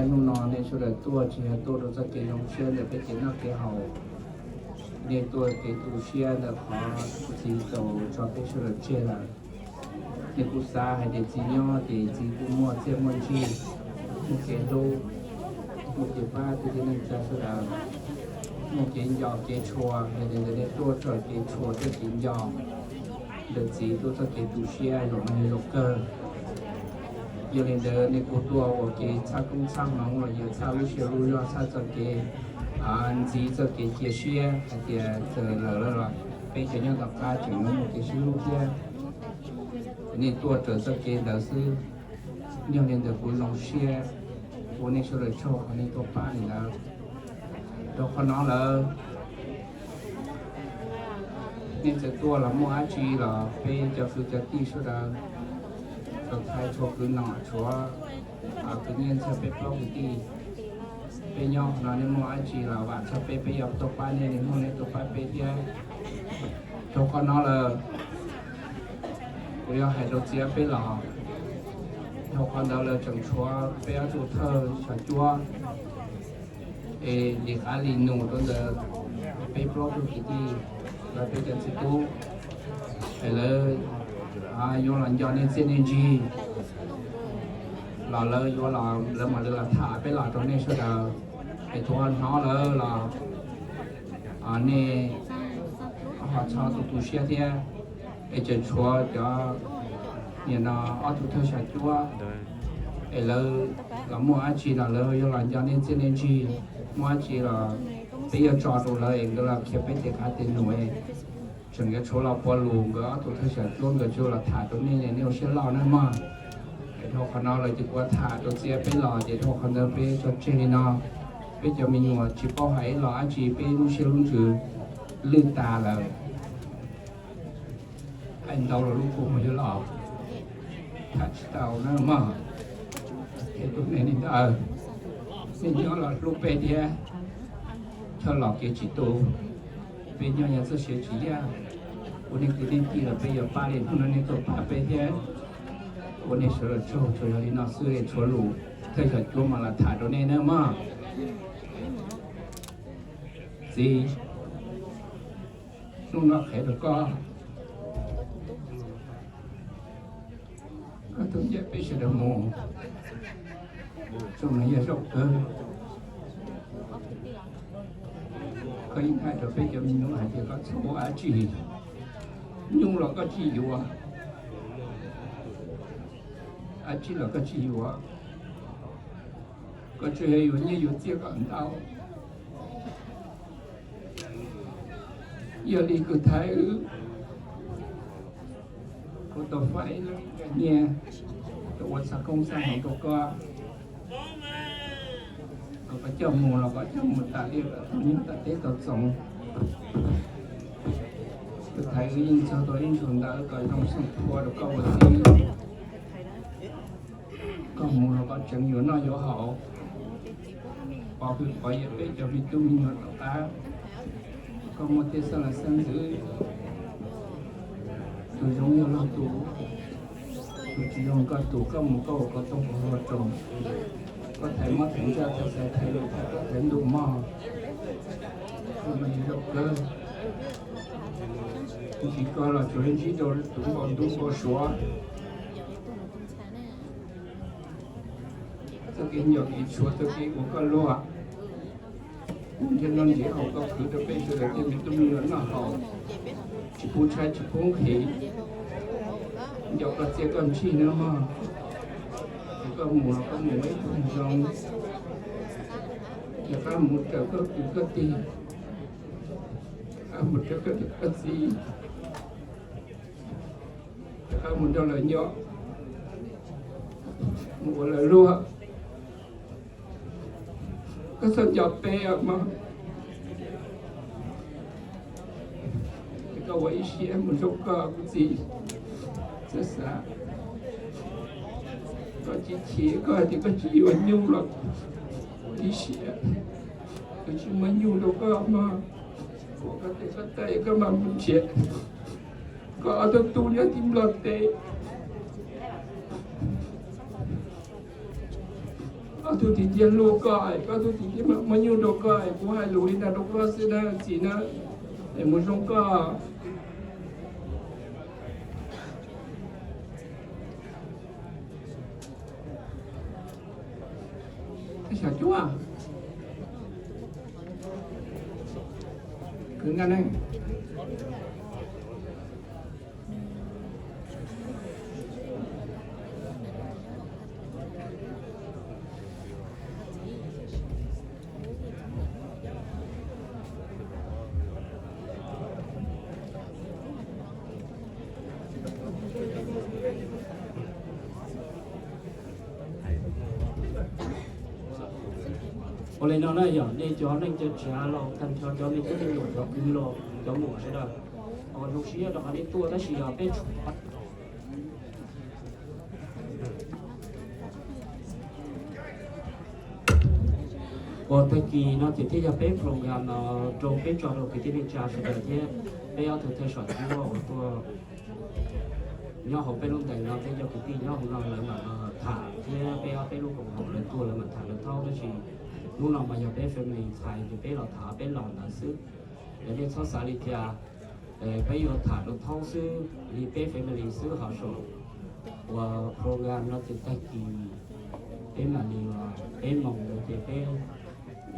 Hnub no nej sawv daws tuaj tsis yog tuaj rau txoj kev zoo siab ntawm peb kev noj kev haus, nej tuaj kev tu siab ntawm qhov kuv txiv tau tso peb sawv daws tseg lawm. Nej kuj xav hais tias txiv nyob ces txiv kuj muaj txiaj muaj ntsig, muaj kev hlub, muaj kev pab kwv tij neej tsa sawv daws, muaj kev nco kev tshua, yog li ntawd nej tuaj txoj kev tshua thiab kev nco ntawm txiv tuaj txoj kev tu siab zaum no yog zaum kawg. Yog li ntawd nej kuj tuaj ua kev txhawb koob txhawb hmoov los yog txhawb lub siab lub zog, txhawb txoj kev ntxiv, txoj kev cia siab hais tias txawm lawm los peb cov nyob tom qab tseem yuav muaj kev sib hlub thiab. Nej tuaj raws txoj kev ntawd xwb. Yog li ntawd kuv zoo siab ua nej sawv daws tsaug qhov nej tuaj pab li ntawd. Rau qhov no lawm, nej txawm tuaj los muaj dab tsi los peb cov kwv cov tij sawv daws, txhua thaib txhua kwv nom tshuav kwv nyiaj ntxhab peb plaub kwv tij, peb nyob qhov no nej muaj dab tsi los vam txog peb, peb yuav tuaj pab nej li muaj nej tuaj pab peb thiab. Rau qhov no lawm, kuv yuav hais rau txiv peb los, rau qhov ntawd lawv tseem tshuav peb ob tug thawj xyom cuab es li qab li nus rau ntawd peb plaub tug kwv tij, lawv peb cov txiv tub, es lawv yuav los nco nej txiaj nej ntsig los lawv yuav, lawv mam li los tham peb los rau nej sawv daws, es thaum hnov lawm los nej ho txhob tu tu siab thiab. Es tseem tshuav cov nim no ob tug thawj xyom cuab, es lawv los muaj dab tsi los lawv yuav los nco nej txiaj nej ntsig, muaj dab tsi los peb yuav tso rau lawv es nkawd los qhia peb tej qab tej nus. Tseem yuav tshuav los puav lus, nkawd ob tug thawj xyom cuab nkawd tsuas los tham rau nej, nej ua siab loj nawb mog. Es dhau qhov no lawm ces kuv tham rau txiv peb los ces dhau qhov ntawd peb tso tseg li no. Peb cov me nyuam tsis paub hais ib los dab tsi, peb lub siab lub ntsws lwj tas lawm. Hais ntau los lub kua muag yuav los tham tsis tau na mog. Es tus neeg li ntawd, nej nyob los hlub peb thiab, coj los kev tsis tu, peb nyob nyob txoj sia tsis yaj. Ua nej kwv nej tij los peb yuav pab li hnub no nej tuaj pab peb thiab. Ua nej sawv daws tsaug, tsuas yog li no xwb, tshuav lus thawj xyom cuab mas los tham rau nej nawb mog. Txiv, hnub no qhia rau koj, koj tuaj ncaim peb sawv daws mus, zaum no yog zaum kawg. Koj yeej hais rau peb cov me nyuam hais tias koj txhob ua dab tsi, nyuj los koj tsis yuav, dab tsi los koj tsis yuav, koj tsuas yog yuav nyiaj yuav txiaj kom ntau. Yog li kuv thaiv wb, kuv tau faib nyiaj rau ua txhaj koob txhaj hmoov rau koj, kom koj coj mus los koj coj mus tas li, tau nyob tas teb tau txoos. Kuv thaiv wb yeej txog tau ib ntsug ntawd kom zoo xeeb phua rau koj ua txiv. Koj mus los koj tseem yuav noj yuav haus, pov hwm pov yawm peb cov me tub me nyuam tom qab. Koj muaj tej xeeb leej xeeb ntxwv, tus zoo yog luag tus, tus tsis zoo koj tus, koj mus koj ua koj tooj koj hluas roos, koj thaiv mob thaiv ntsaj thaiv xaiv thaiv lus thaiv plaub thaiv ntuj mog. Koj mas yog zaum kawg, ntsis koj los tsuas ntsib rau tus npau ntuj npau suav. Txoj kev nco kev tshuav, txoj kev ua koj luag, ntsej no ntsej haus koj khwv rau peb sawv daws tej me tub me nyuam noj haus, tsis pub tshaib tsis pub nqhis. Nco koj txiaj koj ntsig nawb mog. Ces koj mus los koj mus ua ib tug neeg zoo, rov qab mus raws koj kwv koj tij, rov qab mus raws koj niam koj txiv, rov qab mus nrog lawv nyob, mus ua lawv luag. Koj txhob nco peb os mog. Ces koj ua ib siab mus zoo koj kuv txiv. Txhob xav, koj tsis chim, koj hais tias koj tsis yuav nyuj los ua ib siab, kuv tsis muab nyuj rau koj mog. Ua koj tes koj taw koj mam mus nrhiav koj ob tug tub nyob tim Nplog teb. Koj tug txiv cia hlub koj, koj tug txiv cia muaj nyuj rau koj, kuv hais lus li no rau koj xwb na txiv na, es mus zoo koj. Xyom cuab, kwv Nkaj Neej. Ua li no na yog nej cov neej cov tsav los tag nrho cov me tub me nyuam cov kwv los cov muam sawv daws, zoo siab rau qhov nej tuaj tab sis yog peb tshuav Ua tag kis no ces thiaj yog peb program no rau peb tso rau kwv tij neej tsa sawv daws thiab peb ob tug thawj sam cuab uas tuaj nyob hauv peb lub ntees no, peb cov kwv tij nyob hauv no lawv mam tham thiab peb ob peb lub koom haum lawv tuaj lawv mam tham lawv thaub, tab sis hnub no mas yog peb family ntxhais ces peb los tham peb los ntawd xwb. Yog nej txhob xav li cas, peb yuav tham rau thaub xwb li peb family xwb ho saum uas program no ces tag kis peb mam li peb moos ntawd ces peb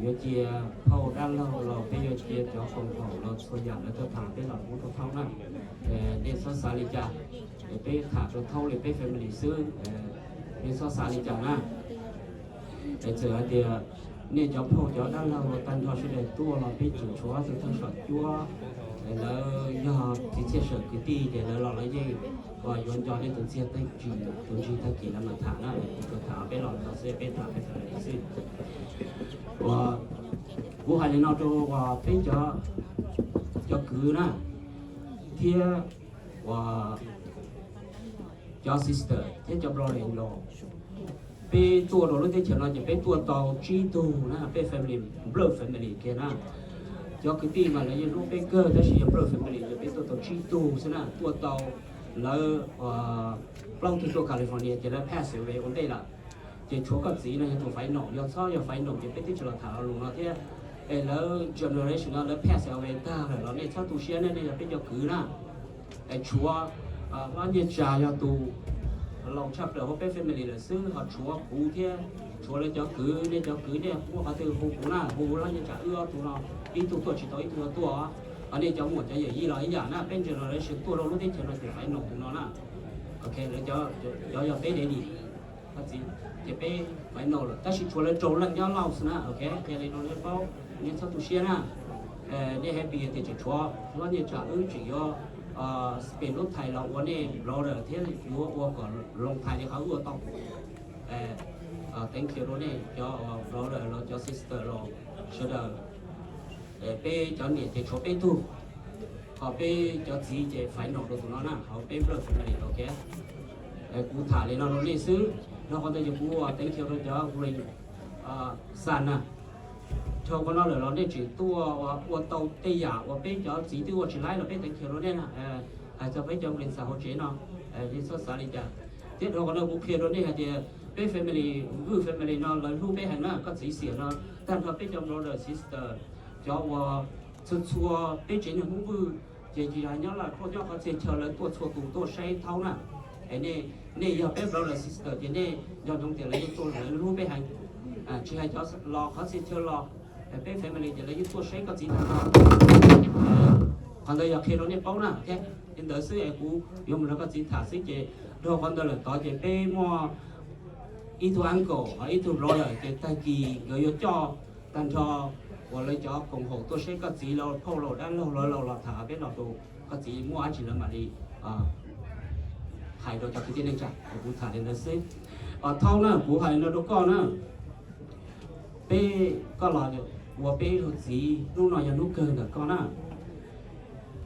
yuav cia phauj dab laug los peb yuav cia cov koom haum los txhua yam lawv tuaj tham peb los pub rau thaub na. Nej txhob xav li cas, peb tham rau thaub li peb family xwb, nej txhob xav li cas na. Es txawm hais tias nej cov phauj cov dab laug los tag nrho sawv daws tuaj los peb tseem tshuav ob tug thawj sam cuab, lawv yog txiv txhiaj sawm kwv tij ces lawv los lawv yeej yuav nco nej tus ntxiag tag kis, tus ntsis tag kis lawv mam tham na, kuv tsuas tham peb los no xwb, peb tham peb tham li xwb. Uas kuv hais li no rau uas peb cov, cov kwv na, thiab uas cov sister thiab cov brother los, peb tuaj rau lub teb chaws no ces peb tuaj tau tsib tug na, peb family, blood family kiag na. Cov kwv tij mas lawv yeej hlub peb kawg tab sis yog blood family ces peb tuaj tau tsib tug xwb na, tuaj tau lawv plaub tug tuaj California ces lawv pass away ua ntej lawm. Ces tshuav koj txiv no yog tus final, yog txhob yog final ces peb twb tsis los tham lo lus no thiab. Es lawv generation no lawv pass away tag lawm los nej txhob tu siab ne, nej yog peb cov kwv na. Es tshuav Hlob Nyiaj Tsam yog tus laus tshaj plaws hauv peb family lawm xwb, ho tshuav kuv thiab tshuav lawv cov kwv, nej cov kwv nej muaj qhov twg hu kuv na, hu Hlob Nyiaj Tsam wb ob tug no, ib tug tuaj tsis tau ib tug yuav tuaj. Ho nej cov muam cov yawm yij los ib yam na, peb generation tuaj rau lub teb chaws no ces final tus no na. Ok, lawv cov yog peb daddy, ces peb final lawm tab sis tshuav lawv rau leej nyob Laos na. Ok, qhia li no nej paub, nej txhob tu siab na. Nej happy tias tseem tshuav Hlob Nyiaj Tsam wb tseem yuav spend lub time los ua nej brother thiab yuav ua kom long time li qhov wb ua tau. Thank you rau nej cov brother los cov sister los sawv daws. Peb cov niam ces tshuav peb tug, ho peb cov txiv ces final rau tus no na, ho peb blood family ok. Kuv tham li no rau nej xwb, dhau qhov ntawd ces kuv ua thank you rau cov ua li xas na. Dhau qhov no lawm los nej tseem tuaj ua tau tej yam uas peb cov txiv twb ua tsis laib los peb thank you rau nej na. Hais txog peb cov ua li xas hauv tsev no, nej txhob xav li cas. Thiab dhau qhov no kuv qhia rau nej hais tias peb family, Vwj family no lawv hlub peb heev na, koj txiv Xiam no, tag nrho peb cov brother sister, cov uas txhua txhua peb tsev neeg Hmoob Vwj, ces tsis hais nyob Laj Khuj nyob qhov txhia chaw lawv tuaj txhua tus tuaj saib thaub na. Nej yog peb brother sister ces nej nco ntsoov tias lawv yeej tuaj lawv hlub peb heev. Tsis hais cov los qhov txhia chaw los, peb family ces lawv yeej tuaj saib koj txiv tag nrho. Qhov ntawd yog qhia rau nej paub na. Li ntawd xwb es kuv yuav mus nrog koj txiv tham xwb ces dhau qhov ntawd lawm tod ces peb muaj ib tug uncle ho ib tug brother ces tag kis nkawd yuav coj tag nrho uas lawv cov koom haum tuaj saib koj txiv los phauj laus dab laug los los tham peb los rau koj txiv muaj dab tsi lawv mam li hais rau cov kwv tij neej tsa. Kuv tham li ntawd xwb. Thaub na, kuv hais li no rau koj na, peb, koj los ua peb tus txiv hnub no yog hnub kawg ntawm koj na.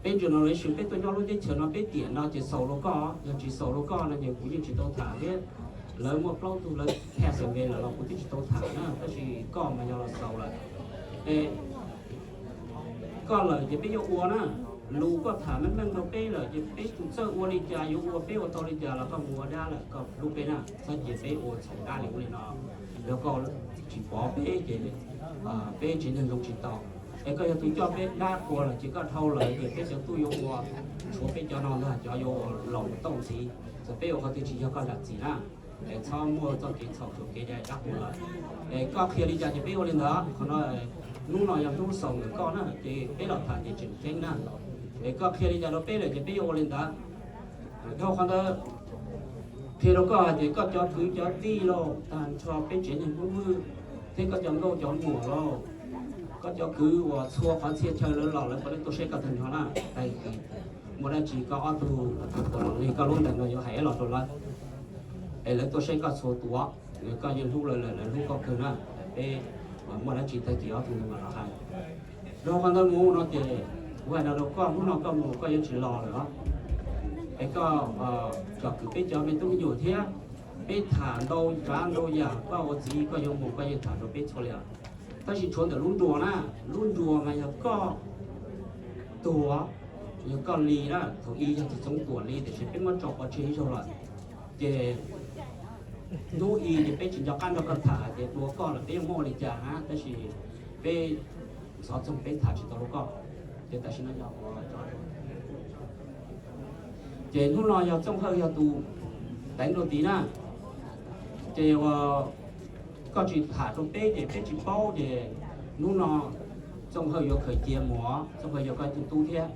Peb generation peb tuaj nyob lub teb chaws no peb tiam no ces xaus rau koj, yog tsis xaus rau koj no ces kuv yeej tsis tau tham thiab. Lawv muaj plaub tug lawv pass away lawm los kuv twb tsis tau tham na, tab sis koj mas yog los xaus lawm. Koj lawm ces peb yuav ua na, lus koj tham meej meej rau peb lawm ces peb tus txawj ua li cas yuav ua, peb ua tau li cas los koj mus ua dab lawm koj hlub peb na, txhob cia peb ua txhaum dab li ua li no. Yog koj tsis pov peb ces peb tsev neeg zoo tsis tau. Es koj yog tus coj peb dab ua lawm ces koj dhau lawm ces peb cov tub yuav ua, tshuav peb cov no ntag cov yuav ua laus tooj ntxiv. Txawm peb ua qhov twg tsis yog koj zam txim na. Es txhob muaj txoj kev txhaum txhaum kev dab ua lawm. Es koj qhia li cas ces peb ua li ntawd. Qhov no hnub no yog hnub xaus ntawm koj na ces peb los tham ces tseem ceeb na. Es koj qhia li cas rau peb lawm ces peb yuav ua li ntawd. Dhau qhov ntawd qhia rau koj hais tias koj cov kwv cov tij los tag nrho peb tsev neeg Hmoob Vwj thiab koj cov nkauj cov muam los, koj cov kwv uas txhua qhov txhia chaw lawv los lawv puav leej tuaj saib koj tag nrho na. Tag kis muaj dab tsi koj ob tug uas los li koj lub ntees no yuav hais ib los rau lawv. Es lawv tuaj saib koj txhua tus, koj yeej hlub lawv lawm lawv hlub koj kawg na. Peb muaj dab tsi tag kis ob tug no mam los hais. Dhau qhov ntawd mus no ces kuv hais no rau koj, hnub no koj mus koj yuav tsis los lawm os. Es koj tsom kwm peb cov me tub me nyuam thiab, peb tham ntau tsav ntau yam, koj ua txiv koj yuav mus koj yeej tham rau peb txhua li os. Tab sis tshuav ntawm lub nruas na, lub nruas mas yog koj tuag, yog koj li na, thaum i yog txiv Txoov Tuam li tiam sis peb muab tso pov tseg ib zaug lawm. Ces hnub i ces peb tsis nco qab nrog koj tham hais tias dua koj lawm peb yuav muaj ua li cas na, tab sis peb xov txoog peb tham tsis tau rau koj. Ces tam sim no yog, ces hnub no yog Txooj Hawj yog tus teev rau tid na. Ces uas koj tsis tham rau peb ces peb tsis paub ces hnub no Txooj Hawj yuav khaws cia mus, Txooj Hawj yog koj tus tub thiab.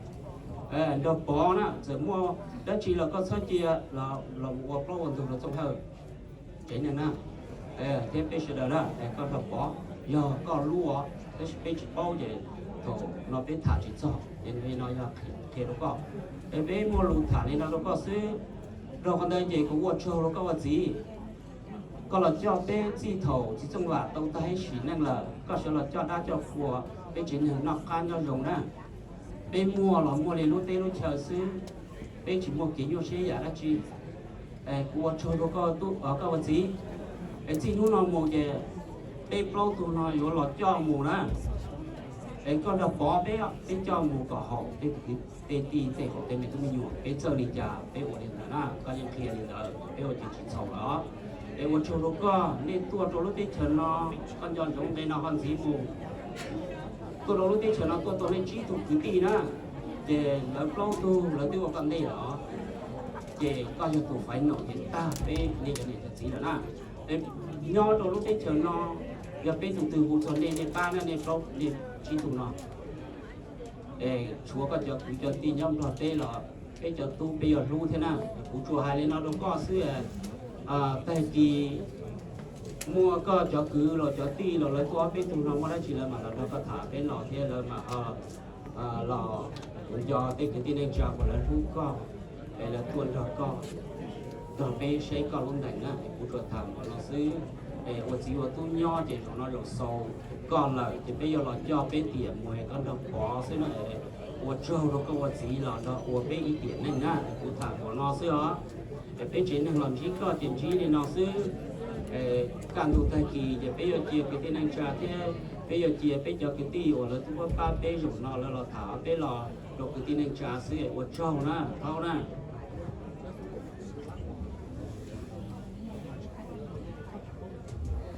Nrog Pov na, txawm muaj dab tsi los koj txhob cia los mus ua plaub ua ntug rau Txooj Hawj tsev neeg na, thiab peb sawv daws na, koj nrog Pov yog koj lub os, tab sis peb tsis paub ces thaum no peb tham tsis txog ces li no yog qhia rau koj. Es peb muaj lus tham li no rau koj xwb. Dhau qhov ntawd ces kuv ua tsaug rau koj ua txiv. Koj los coj peb txij thaum txiv Txooj Vam tau tag ib sim neej lawm, koj sawv los coj dab coj qhua peb tsev neeg noj qab nyob zoo na. Peb muaj los muaj li lub teb lub chaw xwb, peb tsis muaj kev nyuaj siab yam dab tsi. Es kuv ua tsaug rau koj ua txiv. Es txij hnub no mus ces peb plaub tug no yuav los coj mus na. Es koj nrog Pov peb, peb coj mus kom haum tej kwv tej tij tej haum tej me tub me nyuam, peb txawj li cas peb ua li ntawd na, koj yeej qhia li ntawd peb ua ces tsis txhaum lawm. Es ua tsaug rau koj, nej tuaj rau lub teb chaws no, koj nco ntsoov nqe no ho ntxiv mus. Tuaj rau lub teb chaws no tuaj tua nej tsib tug kwv tij na, ces lawv plaub tug lawv twb ua koj ntej lawm, ces koj yog tus faiv naum ces tag peb nej cov niam cov txiv lawm na. Nyob rau lub teb chaws no, yog peb tus twg hu txog nej, nej pab na, nej plaub nej tsib tug no. Es tshuav koj cov kwv cov tij nyob Nplog teb los peb cov tub peb yuav hlub thiab na. Kuv tsuas hais li no rau koj xwb. Tag kis muaj koj cov kwv los cov tij los lawv tuaj ob peb tug no muaj dab tsi lawv mam los nrog koj tham peb los thiab lawv mam los, kuv nco tej kwv tij neej tsa uas lawv hlub koj, es lawv tuaj nrog koj, nrog peb saib koj lub ntees na. Kuv tsuas tham npaum no xwb. Es ua txiv ua tub nyob ces zaum no zaum xaus koj lawm ces peb yuav los coj peb tiam mus, koj nrog Pov xwb na. Ua tsaug rau koj ua txiv los nrog ua peb ib tiam neej na. Kuv tham npaum no xwb os. Es peb tsev neeg los ntsib koj ces ntsib li no xwb. Kaj ntug tag kis ces peb yuav cia kwv tij neej tsa thiab peb yuav cia peb cov kwv tij uas lawv twb pab pab peb zaum no lawv los tham peb los rau kwv tij neej tsa xwb, ua tsaug na, thaub na.